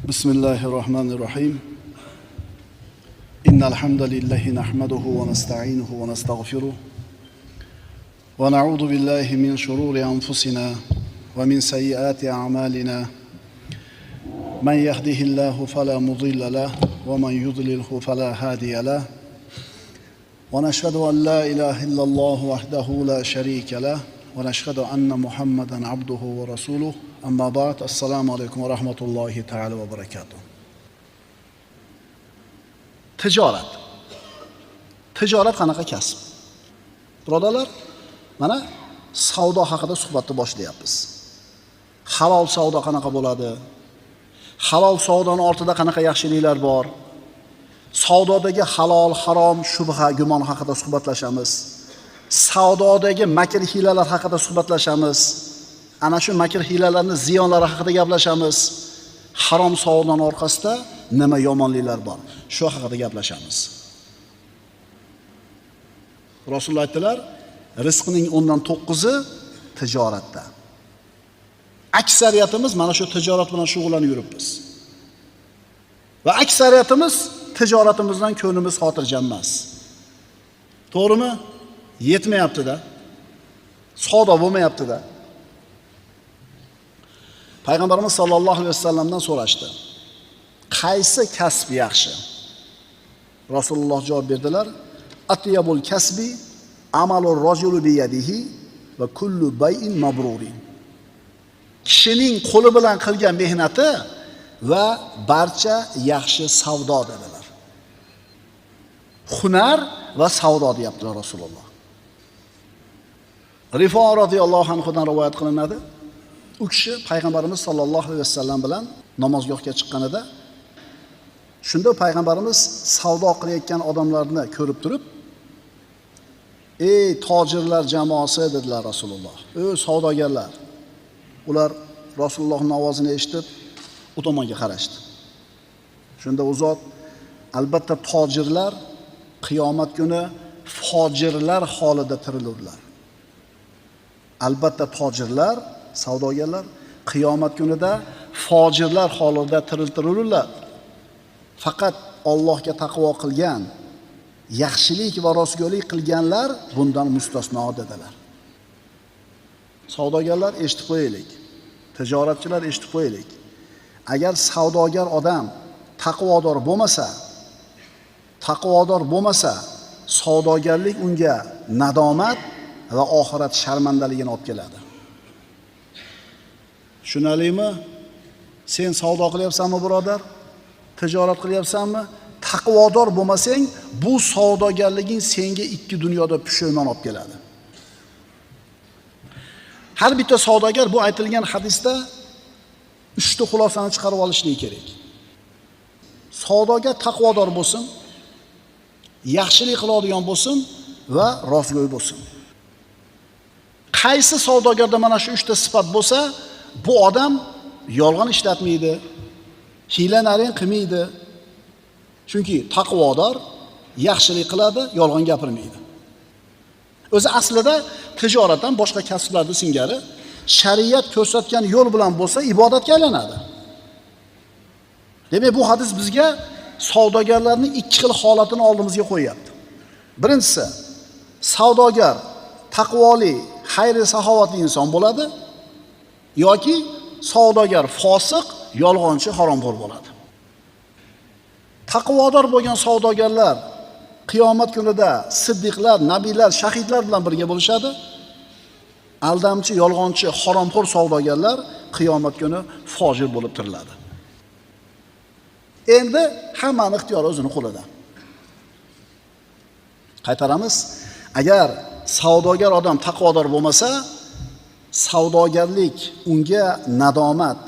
بسم الله الرحمن الرحيم. إن الحمد لله نحمده ونستعينه ونستغفره ونعوذ بالله من شرور أنفسنا ومن سيئات أعمالنا. من يهده الله فلا مضل له ومن يضلله فلا هادي له. ونشهد أن لا إله إلا الله وحده لا شريك له ونشهد أن محمدا عبده ورسوله. أما بعد، السلام عليكم ورحمة الله تعالى وبركاته. Tijorat. Tijorat qanaqa kasb? Birodarlar, mana savdo haqida suhbatni boshlayapmiz. Halol savdo qanaqa bo'ladi? Halol savdoning ortida qanaqa yaxshiliklar bor? Savdodagi halol, harom, shubha, gumon haqida suhbatlashamiz. Savdodagi makr hiylalar haqida suhbatlashamiz. Ana shu makr hiylalarning ziyonlari haqida gaplashamiz. Harom savdoning orqasida nima yomonliklar bor? Shu haqida gaplashamiz. Rasululloh aytdilar, rizqning 10dan 9-i tijoratda. Aksariyatimiz mana shu tijorat bilan shug'ullanib yuribmiz. Va aksariyatimiz tijoratimizdan ko'nglimiz xotirjam emas. To'g'rimi? Yetmayapti-da. Savdo bo'lmayapti-da. Payg'ambarimiz sollallohu alayhi vasallamdan so'rashdi. Qaysi kasb yaxshi? Rasululloh javob berdilar: Atyabul kasbi amalur rajulu bi yadihi va kullu bay'in mabrurin. Kishining qo'li bilan qilgan mehnati va barcha yaxshi savdo dedilar. Hunar va savdo deyaptilar Rasululloh. Rifo radhiyallohu anhudan rivoyat qilinadi. U kishi payg'ambarimiz sollallohu alayhi vasallam bilan namozgohga chiqqanida, shunda payg'ambarimiz savdo qilayotgan odamlarni ko'rib turib, "Ey tojirlar jamoasi" dedilar Rasululloh. "Ey savdogarlar." Ular Rasulullohning ovozini eshitib, u tomonga qarashdi. Shunda u zot, albatta tojirlar qiyomat kuni fojirlar holida tirilurlar. Albatta tojirlar, savdogarlar qiyomat kunida fojirlar holida tiriltirilurlar. Faqat Allohga taqvo qilgan, yaxshilik va rostgo'ylik qilganlar bundan mustasno dedilar. Savdogarlar eshitib qo'yaylik, tijoratchilar eshitib qo'yaylik. Agar savdogar odam taqvodor bo'lmasa, savdogarlik unga nadomat va oxirat sharmandaligini olib keladi. Tushunalimi? Sen savdo qilyapsanmi, birodar? Tijorat qilyapsanmi? Taqvodor bo'lmasang, bu savdogarliging senga ikki dunyoda pushaymon olib keladi. Har bitta savdogar bu aytilgan hadisda 3 ta xulosani chiqarib olishligi kerak. Savdogar taqvodor bo'lsin, yaxshilik qiladigan bo'lsin va rostgo'y bo'lsin. Qaysi savdogarda mana shu 3 ta sifat bo'lsa, bu odam yolg'on ishlatmaydi, hiyla naring qilmaydi. Chunki taqvodor yaxshilik qiladi, yolg'on gapirmaydi. O'zi aslida tijoratdan boshqa kasblarda singari shariat ko'rsatgan yo'l bilan bo'lsa ibodatga aylanadi. Demak, bu hadis bizga savdogarlarning ikki xil holatini oldimizga qo'yapti. Birinchisi, savdogar taqvoli, xayr saxovatli inson bo'ladi yoki savdogar fosiq, yolg'onchi, haromxo'r bo'ladi. Taqvodor bo'lgan savdogarlar qiyomat kunida siddiqlar, nabiylar, shahidlar bilan birga bo'lishadi. Aldamchi, yolg'onchi, haromxo'r savdogarlar qiyomat kuni fojir bo'lib tiriladi. Endi hammaning ixtiyori o'zini qo'lida. Qaytaramiz, agar savdogar odam taqvodor bo'lmasa, savdogarlik unga nadomat,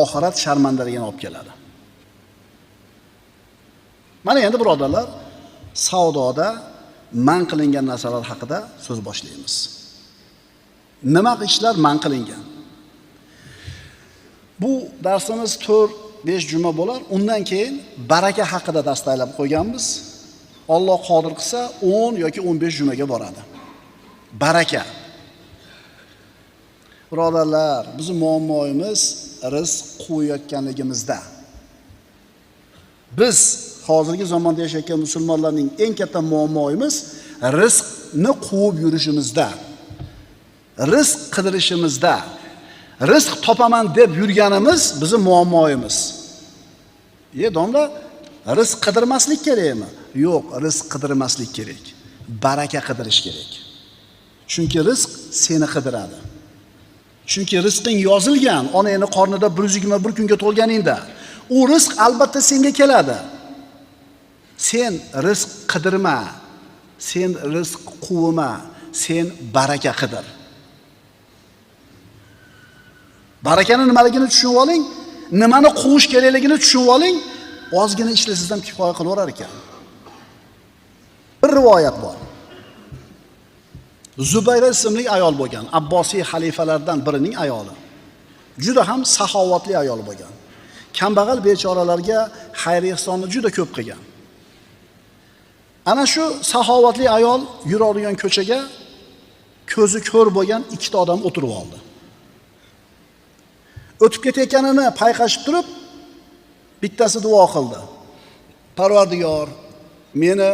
oxirat sharmandaligini olib keladi. Mana endi birodarlar, savdoda man qilingan narsalar haqida so'z boshlaymiz. Nima ishlar man qilingan? Bu darsimiz 4-5 juma bo'lar. Undan keyin baraka haqida dars tayyorlab qo'yganmiz. Alloh qodir qilsa 10 yoki 15 jumaga boradi. Baraka. Birodarlar, bizning muammoimiz rizq qo'yayotganligimizda. Biz hozirgi zamonda yashayotgan musulmonlarning eng katta muammoimiz rizqni quvib yurishimizda, rizq qidirishimizda, rizq topaman deb yurganimiz bizning muammoimiz. Domla, rizq qidirmaslik kerakmi? Yo'q, rizq qidirmaslik kerak. Baraka qidirish kerak. Chunki rizq seni qidiradi. Chunki rizqing yozilgan, onangning qornida 121 kunga to'lganingda, u rizq albatta senga keladi. Sen rizq qidirma, sen rizq quvma, sen baraka qidir. Barakani nimaligini tushunib oling, nimani quvish kerakligini tushunib oling, ozgina ishlasangiz ham kifoya qilaverar ekan. Bir rivoyat bor. Zubayra ismli ayol bo'lgan, Abbosiy xalifalardan birining ayoli. Juda ham saxovatli ayol bo'lgan. Kambag'al bechoralarga xayr-ehsonni juda ko'p qilgan. Ana shu saxovatli ayol yuradigan ko'chaga ko'zi ko'r bo'lgan ikkita odam o'tirib oldi. O'tib ketayotganini payqashib turib, bittasi duo qildi. Parvardigor, meni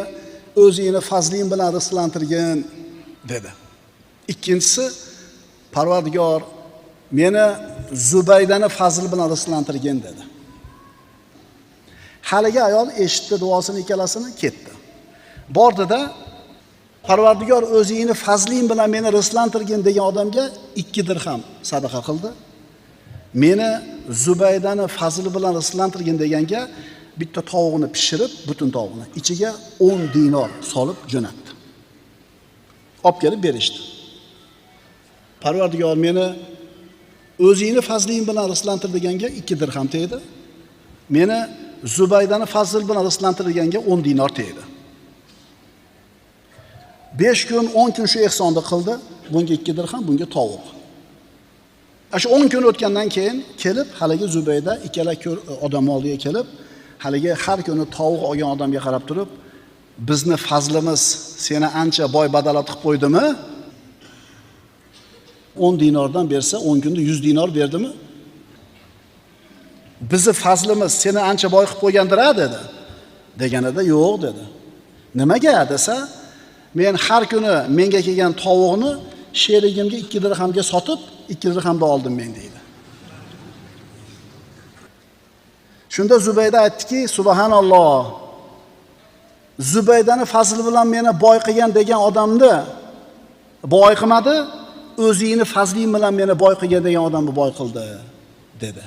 o'zingni fazling bilan rizqlantirgin, dedi. Ikkinchisi, Parvardigor, meni Zubaydani fazl bilan rizqlantirgin, dedi. Haligi ayol eshitdi duosini ikkalasini, ketdi. Bordida Parvardigor o'zingni fazling bilan meni rizqlantirgin degan odamga 2 dirham sadaqa qildi. Meni Zubaydani fazli bilan rizqlantirgin deganga bitta tovuqni pishirib, butun tovuqni ichiga 10 dinor solib jo'natdi. Olib kelib berishdi. Parvardigor meni o'zingni fazling bilan rizqlantir deganga 2 dirham tegdi. Meni Zubaydani fazl bilan rizqlantir deganga 10 dinor tegdi. 5 kun, 10 kun shu ehsonni qildi. Bunga 2 dirham, bunga tovuq. Shu 10 kun o'tgandan keyin kelib, haligi Zubayda ikkala ko'r odam oldiga kelib, haligi har kuni tovuq olgan odamga qarab turib, bizni fazlimiz seni ancha boy badalat qilib qo'ydimi? 10 dinordan bersa, 10 kunda 100 dinor berdimi? Bizni fazlimiz seni ancha boy qilib qo'ygandir-a, dedi. Deganida yo'q, dedi. Nimaga desa, men har kuni menga kelgan tovuqni sherigimga 2 dirhamga sotib, 2 dirhamda oldim men, deydi. Shunda Zubayda aytdiki, subhanalloh. Zubaydani fazli bilan meni boy qilgan degan odamni boy qilmadi, o'zingni fazling bilan meni boy qilgan degan odamni boy qildi, dedi.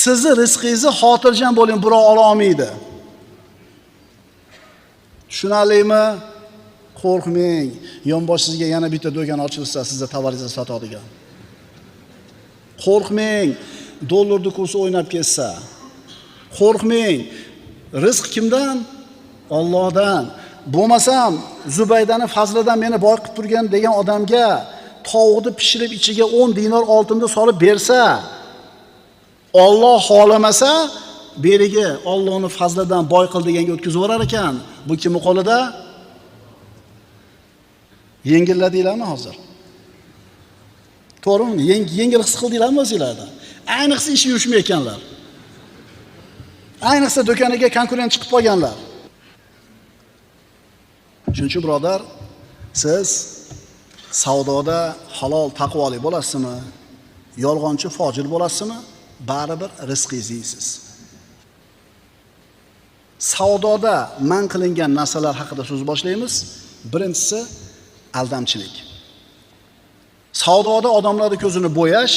Sizni rizqingizni xotirjam bo'ling, birov ola olmaydi. Tushunarlimi? Qo'rqmang. Yonboshingizga yana bitta do'kon ochilsa, sizni tovaringizni sotadigan. Qo'rqmang, dollarni kursi o'ynab ketsa. Qo'rqmang. Rizq kimdan? Allohdan. Bo'lmasam Zubaydani fazlidan meni boy qilib turgan degan odamga tovuqni pishirib ichiga 10 dinor oltinni solib bersa, Alloh xohlamasa, berigi Allohning fazlidan boy qil deganga o'tkazib yuborar ekan. Bu kimning qo'lida? Yengilladinglarmi hozir? To'g'rimi? Yengil his qildinglarmi o'zingizlarda? Ayniqsa ishi yurishmayotganlar. Ayniqsa do'koniga konkurent chiqib qolganlar. Shuning uchun birodar, siz savdoda halol taqvoli bo'lasizmi, yolg'onchi fojir bo'lasizmi, baribir rizqingizni yeysiz. Savdoda man qilingan narsalar haqida so'z boshlaymiz. Birinchisi aldamchilik. Savdoda odamlarning ko'zini bo'yash,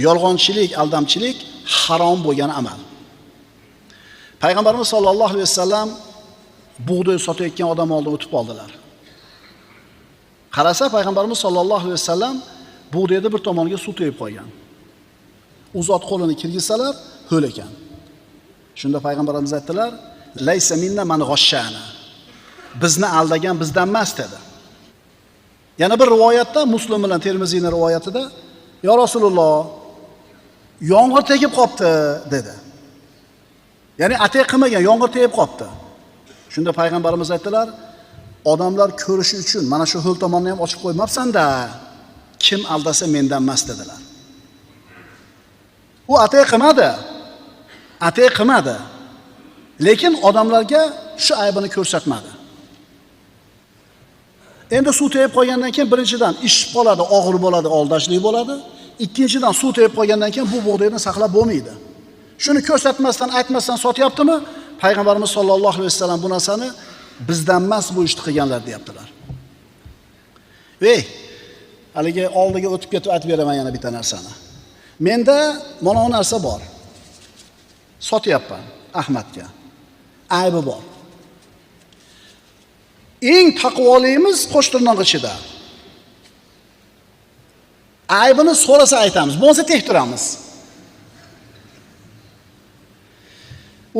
yolg'onchilik, aldamchilik harom bo'lgan amal. Payg'ambarimiz sollallohu alayhi vasallam bug'doy sotayotgan odam oldiga o'tib qoldilar. Qarasa Payg'ambarimiz sollallohu alayhi vasallam bug'doyni bir tomoniga suv to'yib qo'ygan. U zot qo'lini kirgizsalar, ho'l ekan. Shunda Payg'ambarimiz aytdilar: "Laysa minna man g'ashshana." Bizni aldagan bizdan emas, dedi. Yana bir rivoyatda, Muslim bilan Termiziyning rivoyatida, "Ya Rasululloh, yomg'ir tegib qopti", dedi. Ya'ni atay qilmagan, yomg'ir tegib qopti. Shunda Payg'ambarimiz aytdilar: "Odamlar ko'rishi uchun mana shu ho'l tomonni ham ochib qo'ymabsan-da, kim aldasa mendan emas", dedilar. U atay qilmadi. Atay qilmadi. Lekin odamlarga shu aybini ko'rsatmadi. Endi suv tegib qolgandan keyin birinchidan ishib qoladi, og'ir bo'ladi, aldashlik bo'ladi. Ikkinchidan suv tegib qolgandan keyin bu bug'doyni saqlab bo'lmaydi. Shuni ko'rsatmasdan, aytmasdan sotyaptimi? Payg'ambarimiz sollallohu alayhi vasallam bu narsani bizdan emas bu ishni qilganlar deyaptilar. Ey, haligi oldiga o'tib ketib aytib beraman yana bitta narsani. Menda mana bu narsa bor. Sotyapman Ahmadga. Aybi bor. Eng taqvolimiz qo'shtirnoq ichida. Aybini so'rasa aytamiz, bo'lmasa tek turamiz.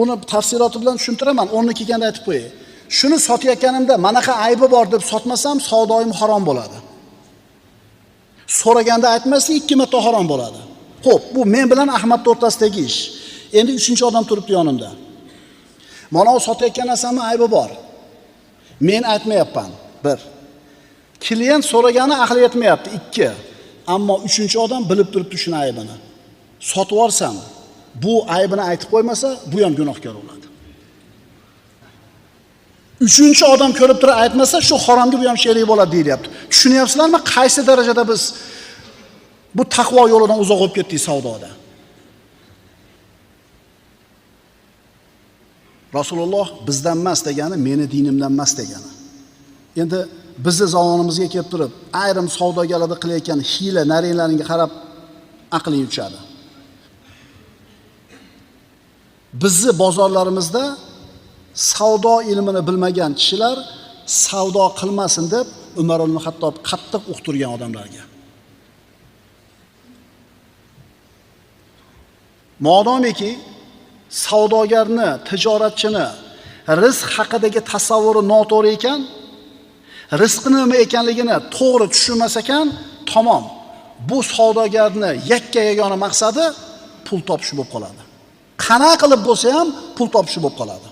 Uni tafsiloti bilan tushuntiraman, o'rni kelganda aytib qo'yay. Shuni sotayotganimda manaqa aybi bor deb sotmasam, savdoyim harom bo'ladi. So'raganda aytmaslik 2 marta harom bo'ladi. Xo'p, bu men bilan Ahmadning o'rtasidagi ish. Endi 3-odam turibdi yonimda. Mana u sotayotgan narsamni aybi bor. Men aytmayapman. 1. Klient so'ragani aqli yetmayapti. 2. Ammo 3-odam bilib turibdi shuni aybini. Sotib olsam, bu aybini aytib qo'ymasa, bu ham gunohkor bo'ladi. 3-odam ko'rib turib aytmasa, shu haromga bu ham sherik bo'ladi deyilyapti. Tushunyapsizlarmi, qaysi darajada biz bu taqvo yo'lidan uzoq bo'lib ketdik savdoda? Rasululloh bizdan emas degani, meni dinimdan emas degani. Endi bizni zamonimizga kelib turib, ayrim savdogarlarda qilayotgan hiyla, naringlaringga qarab aqling uchadi. Bizni bozorlarimizda savdo ilmini bilmagan kishilar savdo qilmasin deb Umar ibn Xattob qattiq uqtirgan odamlarga. Modomiki savdogarni, tijoratchini rizq haqidagi tasavvuri noto'g'ri ekan, rizqni nima ekanligini to'g'ri tushunmas ekan, tamom. Bu savdogarni yakka yagona maqsadi pul topish bo'lib qoladi. Qana qilib bo'lsa ham pul topish bo'lib qoladi.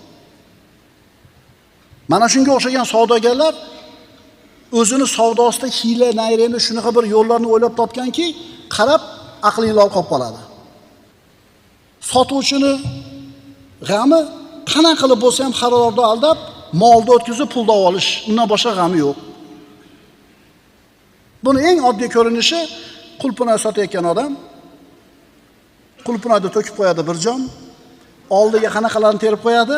Mana shunga o'xshagan savdogarlar o'zini savdosida hiyla, nayrangni shunaqa bir yo'llarni o'ylab topganki, qarab aqling lol qolib qoladi. Sotuvchini g'ami qana qilib bo'lsa ham xaridorni aldab, molni o'tkazib pulni olish, undan boshqa g'ami yo'q. Buni eng oddiy ko'rinishi qulpinoy sotayotgan odam qulpinoyni to'kib qo'yadi bir jom, oldiga qanaqalarni terib qo'yadi,